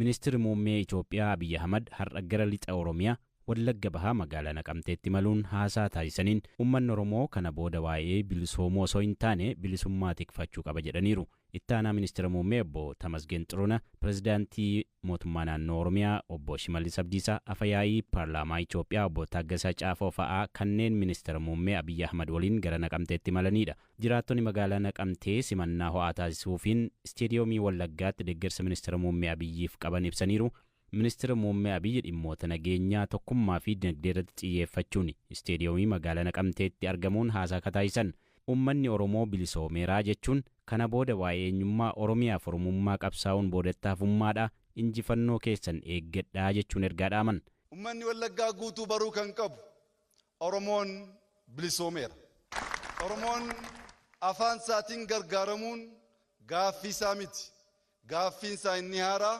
Ministeerri Muummee Itoophiyaa Abiyyi Ahmad har'a gara lixa Oromiyaa Wallagga Bahaa magaalaa Naqamteetti imaluun haasaa taasisaniin uummanni Oromoo kana booda waa'ee bilisoomuu osoo hin taane bilisummaa tikfachuu qaba jedhaniiru. Itti aanaa Ministeera Muummee Obbo Tamasgeen Xiruuna, Pirezidaantii Mootummaa Naannoo Oromiyaa Obbo Shimallis Abdiisaa, Afayaa'ii Paarlaamaa Itoophiyaa Obbo Taaggasaa Caafoo fa'aa kanneen Ministeera Muummee Abiyyi Ahmad waliin gara Naqamteetti imalanidha. Jiraattonni magaalaa Naqamtee simannaa ho'aa taasisuufiin isteediyoomii Wallaggaatti deeggarsa Ministeera Muummee Abiyyiif qaban ibsaniiru. Ministeera Muummee Abiyyi dhimmoota nageenyaa, tokkummaa fi dinagdee irratti xiyyeeffachuun isteediyoomii magaalaa Naqamteetti argamuun haasaa taasisan. Uummanni Oromoo bilisoomeeraa jechuun kana booda waa'ee eenyummaa Oromiyaaf Oromummaa qabsaa'uun boodatti hafummaadha, injifannoo keessan eeggadhaa jechuun ergaa dhaaman. Uummanni Wallaggaa guutuu baruu kan qabu Oromoon bilisoomeera. Oromoon afaan isaatiin gargaaramuun gaaffii isaa miti. Gaaffiin isaa inni haaraa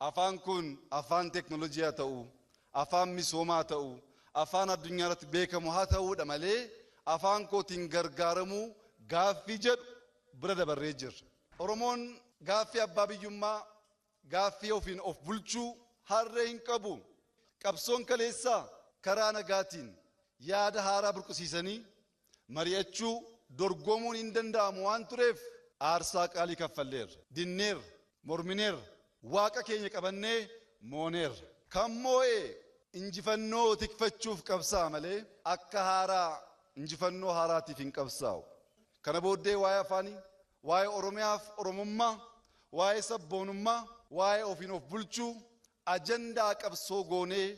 afaan kun afaan teeknooloojii haa ta'u, afaan misoomaa haa ta'u, afaan addunyaa irratti beekamu haa ta'uudha malee afaan kootiin gargaaramuu gaaffii jedhu bira dabarree jirra. Oromoon gaaffii abbaa biyyummaa, gaaffii ofiin of bulchuu harree hin qabu. Qabsoon kaleessaa karaa nagaatiin yaada haaraa burqisiisanii mari'achuu dorgomuun hin danda'amu waan tureef aarsaa qaalii kaffalleerra, dinneerra, mormineerra, waaqa keenya qabannee mooneerra. Kan moo'ee injifannoo tikfachuuf qabsaa'a malee akka haaraa injifannoo haaraatiif hin qabsaa'u. Kana booddee waa'ee afaanii, waa'ee Oromiyaaf Oromummaa, waa'ee sabboonummaa, waa'ee ofiin of bulchuu ajandaa qabsoo goonee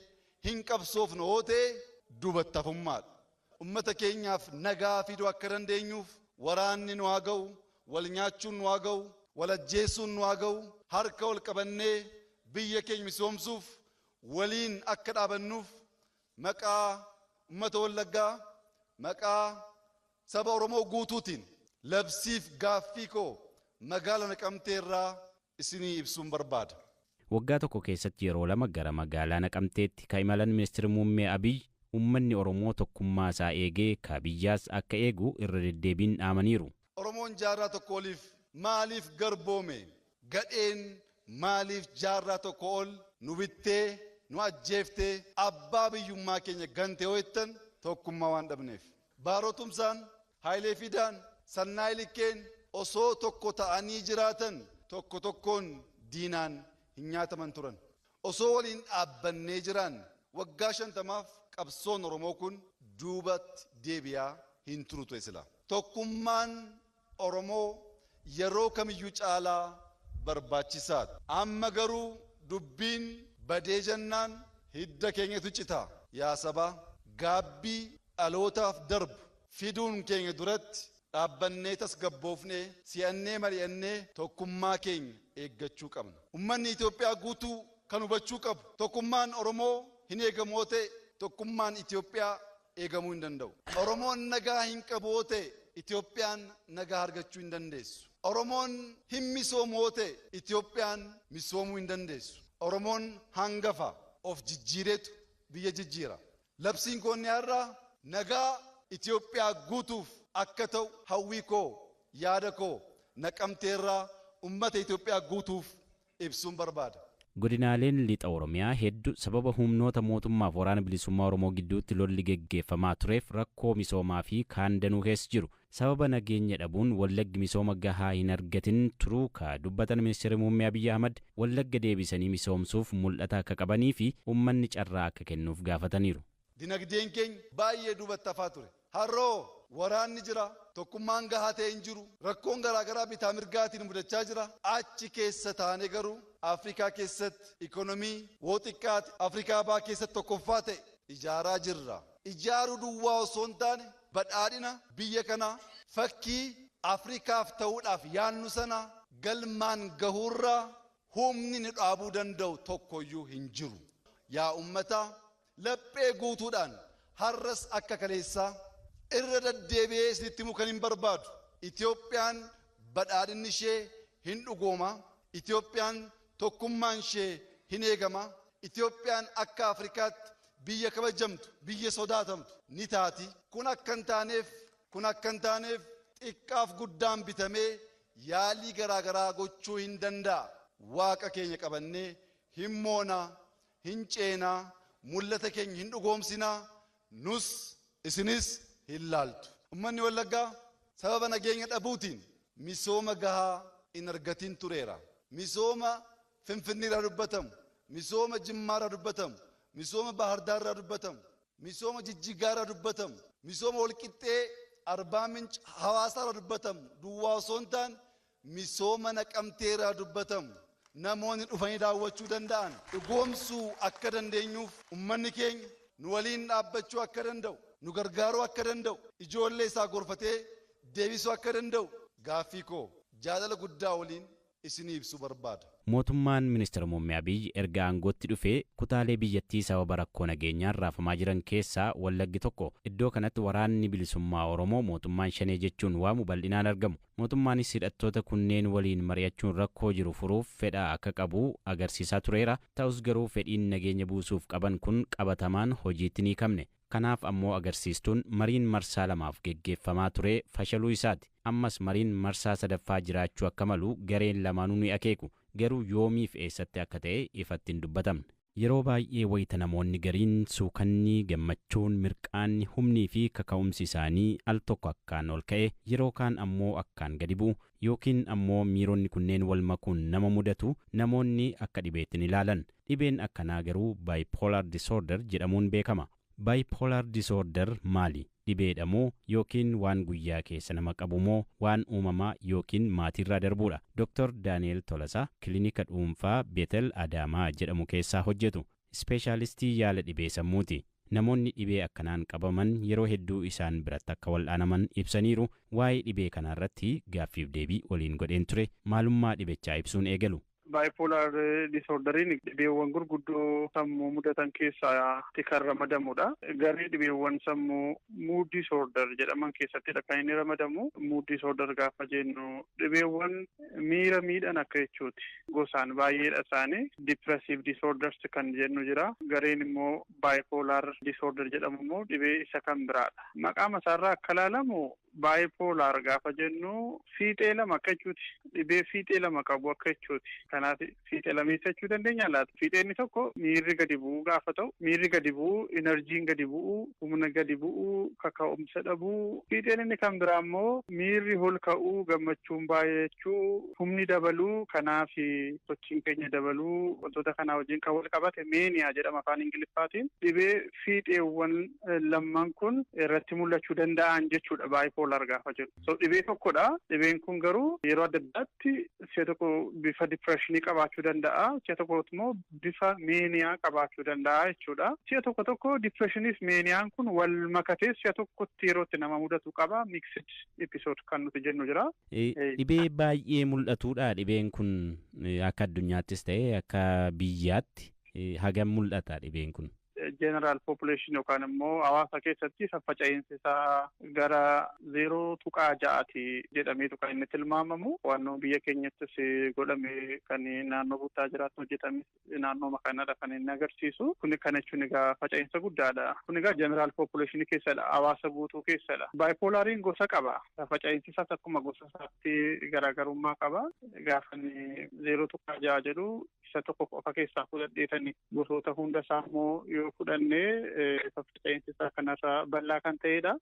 hin qabsoofnu yoo ta'e duubatti hafummaadha. Uummata keenyaaf nagaa fiduu akka dandeenyuuf waraanni nu haa ga'u, wal nyaachuun nu haa ga'u, wal ajjeesuun nu haa ga'u, harka wal qabannee biyya keenya misoomsuuf waliin akka dhaabannuuf maqaa uummata Wallaggaa, maqaa saba Oromoo guutuutiin labsiif gaaffii koo magaalaa Naqamtee irraa isinii ibsuun barbaada. Waggaa tokko keessatti yeroo lama gara magaalaa Naqamteetti kan imalan Ministeerri Muummee Abiyyi uummanni Oromoo tokkummaa isaa eegee ka biyyaas akka eegu irra deddeebiin dhaamaniiru. Oromoon jaarraa tokko oliif maaliif garboome? Gadheen maaliif jaarraa tokko ol nu bittee nu ajjeeftee abbaa biyyummaa keenya gante yoo jettan tokkummaa waan dhabneef. Baarotumsaan, Hayilee Fidaan, Sannaa Ilikkeen osoo tokko ta'anii jiraatan tokko tokkoon diinaan hin nyaataman turan. Osoo waliin dhaabbannee jiraan waggaa 50 qabsoon Oromoo kun duubatti deebi'aa hin turu ture sila. Tokkummaan Oromoo yeroo kamiyyuu caalaa barbaachisaadha. Amma garuu dubbiin badee jennaan hidda keenyatu cita. Yaa sabaa, gaabbii dhalootaaf darbu fiduun keenya duratti dhaabbannee tasgabboofnee si'annee mari'annee tokkummaa keenya eeggachuu qabna. Uummanni Itoophiyaa guutuu kan hubachuu qabu tokkummaan Oromoo hin eegamu yoo ta'e tokkummaan Itoophiyaa eegamuu hin danda'u. Oromoon nagaa hin qabu yoo ta'e Itoophiyaan nagaa argachuu hin dandeessu. Oromoon hin misoomu yoo ta'e Itoophiyaan misoomuu hin dandeessu. Oromoon hangafa of jijjiireetu biyya jijjiira. Labsiin koonni har'aa nagaa Itoophiyaa guutuuf akka ta'u hawwii koo yaada koo Naqamteerraa uummata Itoophiyaa guutuuf ibsuun barbaada. Godinaaleen lixa Oromiyaa hedduu sababa humnoota mootummaaf waraana bilisummaa Oromoo gidduutti lolli geggeeffamaa tureef rakkoo misoomaa fi kaan danuu keessa jiru. Sababa nageenya dhabuun Wallaggi misooma gahaa hin argatin turuu ka dubbatan Ministeerri Muummee Abiyyi Ahmad Wallagga deebisanii misoomsuuf mul'ata akka qabanii fi uummanni carraa akka kennuuf gaafataniiru. Dinagdeen keenya baay'ee duubatti hafaa ture. Har'oo waraanni jira, tokkummaan gahaa ta'e hin jiru, rakkoon garaagaraa bitaa mirgaatiin mudachaa jira. Achi keessa taane garuu Afrikaa keessatti ikonomii woo xiqqaate Afrikaa baa keessatti tokkoffaa ta'e ijaaraa jirra. Ijaaruu duwwaa osoo hin taane badhaadhina biyya kanaa fakkii Afrikaaf ta'uudhaaf yaannu sana galmaan gahuurraa humni nu dhaabuu danda'u tokkoyyuu hin jiru. Yaa uummataa, laphee guutuudhaan har'as akka kaleessaa irra deddeebi'ee isinitti himuu kan hin barbaadu. Itoophiyaan badhaadhinni ishee hin dhugooma. Itoophiyaan tokkummaan ishee hin eegama. Itoophiyaan akka Afrikaatti biyya kabajamtu, biyya sodaatamtu ni taati. Kun akka hin taaneef xiqqaaf guddaan bitamee yaalii garaagaraa gochuu hin danda'a. Waaqa keenya qabannee hin moonaa, hin ceenaa, mul'ata keenya hin dhugoomsinaa, nus isinis hin laaltu. Uummanni Wallaggaa sababa nageenya dhabuutiin misooma gahaa hin argatin tureera. Misooma Finfinneerraa dubbatamu, misooma Jimmaarraa dubbatamu, misooma Baahirdaarraa dubbatamu, misooma Jijjigaarraa dubbatamu, misooma Walqixxee Arbaa Minch Hawaasaarraa dubbatamu duwwaa osoo hin taane misooma Naqamteerraa dubbatamu namoonni dhufanii daawwachuu danda'an dhugoomsuu akka dandeenyuuf uummanni keenya nu waliin dhaabbachuu akka danda'u, nu gargaaruu akka danda'u, ijoollee isaa gorfatee deebisuu akka danda'u gaaffii koo jaalala guddaa waliin isinii ibsuu barbaada. Mootummaan Ministeera Muummee Abiyyi erga aangootti dhufee kutaalee biyyattii sababa rakkoo nageenyaan raafamaa jiran keessaa Wallaggi tokko. Iddoo kanatti waraanni bilisummaa Oromoo mootummaan Shanee jechuun waamu bal'inaan argamu. Mootummaanis hidhattoota kunneen waliin mari'achuun rakkoo jiru furuuf fedha akka qabu agarsiisaa tureera. Ta'us garuu fedhiin nageenya buusuuf qaban kun qabatamaan hojiitti ni hiikamne. Kanaaf ammoo agarsiistuun mariin marsaa lamaaf geggeeffamaa ture fashaluu isaati. Ammas mariin marsaa sadaffaa jiraachuu akka malu gareen lamaanuu ni akeeku. Garuu yoomiif eessatti akka ta'e ifatti hin dubbatamne. Yeroo baay'ee wayita namoonni gariin suukanni, gammachuun, mirqaanni, humnii fi kaka'umsi isaanii al tokko akkaan ol ka'e, yeroo kaan ammoo akkaan gadi bu'u yookiin ammoo miironni kunneen wal makuun nama mudatu namoonni akka dhibeetti ni ilaalan. Dhibeen akkanaa garuu bipolar disorder jedhamuun beekama. Bipolar disorder maali? Dhibeedha moo yookiin waan guyyaa keessa nama qabu moo waan uumamaa yookiin maatiirraa darbuudha? Dr. Daani'el Tolasaa kilinika dhuunfaa Beetel Adaamaa jedhamu keessaa hojjetu. Ispeeshaalistii yaala dhibee sammuuti. Namoonni dhibee akkanaan qabaman yeroo hedduu isaan biratti akka wal'aanaman ibsaniiru. Waa'ee dhibee kanaarratti gaaffiif deebii waliin godheen ture. Maalummaa dhibechaa ibsuun eegalu. Bipolar disorderiin dhibeewwan gurguddoo sammuu mudatan keessatti kan ramadamudha. Garee dhibeewwan sammuu mood disorder jedhaman keessattidha kan inni ramadamu. Mood disorder gaafa jennu dhibeewwan miira miidhan akka jechuuti. Gosaan baay'eedha isaanii. Depressive disorders kan jennu jira. Gareen immoo bipolar disorder jedhamu immoo dhibee isa kan biraadha. Maqaa isaarraa akka ilaalamu bipolar gaafa jennu fiixee lama akka jechuuti. Dhibee fiixee lama qabu akka jechuuti. Kanaaf fiixee lameessa jechuu dandeenya laata? Fiixeenni tokko miirri gadi bu'uu gaafa ta'u, miirri gadi bu'uu, enerjiin gadi bu'uu, humna gadi bu'uu, kaka'umsa dhabuu. Fiixeen inni kan biraa immoo miirri ol ka'uu, gammachuun baay'achuu, humni dabaluu, kanaaf sochiin keenya dabaluu, wantoota kanaa wajjin kan wal qabate mania jedhama afaan Ingiliffaatiin. Dhibee fiixeewwan lamman kun irratti mul'achuu danda'an jechuudha bipolar gaafa jedhu. So dhibee tokkodha. Dhibeen kun garuu yeroo adda addaatti si'a tokko bifa depressionii qabaachuu danda'a. Si'a tokko immoo bifa mania qabaachuu danda'a jechuudha. Si'a tokko tokko depressioniif maniaan kun wal makatee si'a tokkotti yerootti nama mudatu qaba. Mixed episode kan nuti jennu jira. Dhibee baay'ee mul'atuudha. Dhibeen kun akka addunyaattis ta'e akka biyyaatti hagam mul'ata dhibeen kun? General population yookaan immoo hawaasa keessatti faffaca'iinsi isaa gara 0.6ti jedhameetu kan inni tilmaamamu. Qo'annoo biyya keenyattis godhame kan naannoo Buttaa jiraatti hojjetame naannoo kanadha kan inni agarsiisu. Kun kana jechuun egaa faca'insa guddaadha. Kun egaa general population keessadha. Hawaasa guutuu keessadha. Bipolariin gosa qaba. Faca'insi isaas akkuma gosa isaatti garaagarummaa qaba. Gaafa 0.6 jedhu isa tokko qofa keessaa fudhadheetani gosoota hunda isaa immoo yoo fudhannee faca'insi isaa kanarraa bal'aa kan ta'edha.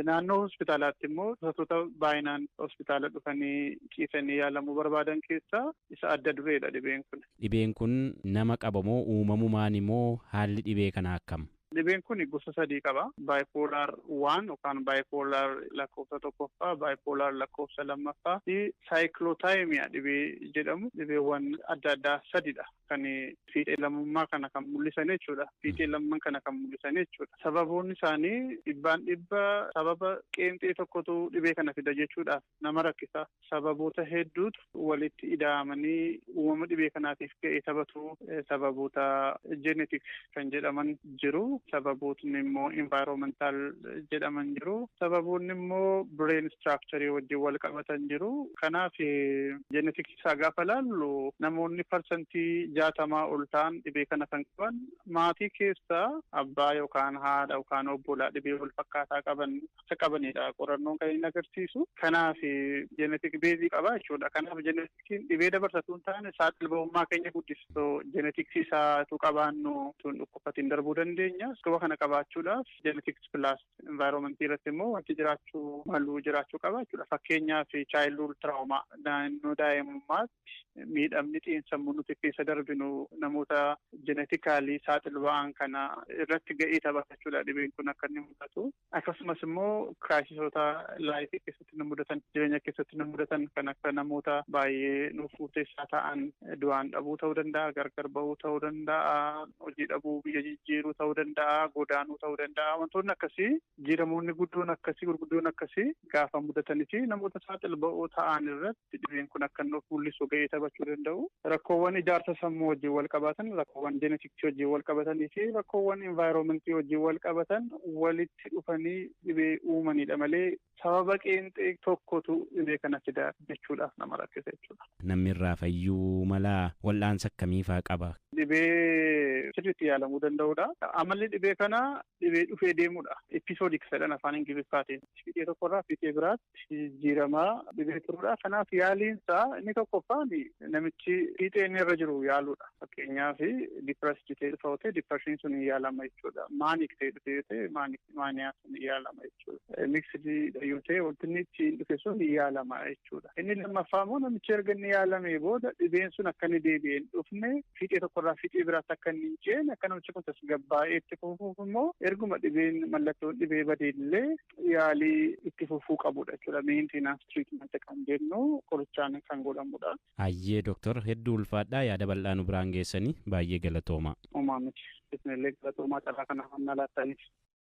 Naannoo hospitaalaatti immoo gosoota baay'inaan hospitaala dhufanii ciisanii yaalamuu barbaadan keessaa isa adda dureedha dhibeen kun. Dhibeen kun nama qabamoo uumamumaan immoo haalli dhibee kanaa akkam? Dhibeen kun gosa sadii qaba. Bipolar 1 yookaan bipolar lakkoofsa tokkoffaa, bipolar lakkoofsa lammaffaa fi cyclothymia dhibee jedhamu dhibeewwan adda addaa sadidha. Kan fiixee lammummaa kana kan mul'isan jechuudha. Fiixee lamman kana kan mul'isan jechuudha. Sababoonni isaanii dhibbaan dhibba sababa qeenxee tokkotu dhibee kana fida jechuudhaaf nama rakkisa. Sababoota hedduutu walitti ida'amanii uumama dhibee kanaatiif ga'ee taphatu. Sababoota genetic kan jedhaman jiru. Sababootni immoo environmental jedhaman jiru. Sababoonni immoo brain structure wajjin wal qabatan jiru. Kanaaf genetic isaa gaafa laallu namoonni parsantii 60 ol ta'an dhibee kana kan qaban, maatii keessaa abbaa yookaan haadha yookaan obbolaa dhibee wal fakkaataa qaban akka qabanidha qorannoon kan inni agarsiisu. Kanaaf genetic base qaba jechuudha. Kanaaf geneticiin dhibee dabarsatu hin taane, saaxil ba'ummaa keenya guddisa. Genetics isaatu qabaannu tun dhukkubatiin darbuu dandeenya. Dhukkuba kana qabaachuudhaaf genetics plus environment irratti immoo wanti jiraachuu malu jiraachuu qaba jechuudha. Fakkeenyaaf, childhood trauma, naannoo daa'imummaatti miidhamni xiinsammuu nuti keessa darbinu, namoota genetically saaxil ba'an kana irratti ga'ee taphata jechuudha dhibeen kun akka inni mul'atu. Akkasumas immoo crisisoota life keessatti nu mudatan, jireenya keessatti nu mudatan, kan akka namoota baay'ee nuuf murteessaa ta'an du'aan dhabuu ta'uu danda'a, gargar ba'uu ta'uu danda'a, hojii dhabuu, biyya jijjiiruu ta'uu danda'a, godaanuu ta'uu danda'a. Wantoonni akkasii, jijjiiramoonni guddoon akkasii, gurguddoon akkasii gaafa mudatanii fi namoota saaxil ba'oo ta'an irratti dhibeen kun akka inni of mul'isu ga'ee taphachuu danda'u. Rakkoowwan ijaarsa sammuu wajjin wal qabatan, rakkoowwan genetics wajjin wal qabatanii fi rakkoowwan environment wajjin wal qabatan walitti dhufanii dhibee uumanidha malee sababa qeenxee tokkotu dhibee kana fida jechuudhaaf nama rakkisa jechuudha. Namni irraa fayyuu malaa, wal'aansa akkamiifaa qaba? Dhibee sirriitti yaalamuu danda'udha. Amalli dhibee kanaa dhibee dhufee deemudha. Episodic jedhan afaan Ingiliffaatiin. Fiixee tokkorraa fiixee biraatti jijjiiramaa dhibee turudha. Kanaaf yaaliinsaa inni tokkoffaan namichi fiixee inni irra jiru yaaluudha. Fakkeenyaaf, depressed ta'ee dhufa ta'e, depression sun yaalama jechuudha. Manic ta'ee dhufe ta'e, mania sun yaalama jechuudha. Mixed yoo ta'e, wanti inni ittiin dhufe sun yaalama jechuudha. Inni lammaffaa immoo namichi erga inni yaalamee booda dhibeen sun akka inni deebi'ee hin dhufne, fiixee tokkorraa fiixee biraatti akka inni hin ceene, akka namichi kun tasgabbaa'ee itti fufuuf immoo erguma dhibeen mallattoon dhibee badeellee yaalii itti fufuu qabudha jechuudha. Maintenance treatment kan jennu qorichaan kan godhamudha. Hayyee dooktor, hedduu ulfaadhaa, yaada bal'aa nu biraan geessanii baay'ee galatooma. Uumaa miti. Isinillee galatoomaa, carraa kana hamma laattaniif.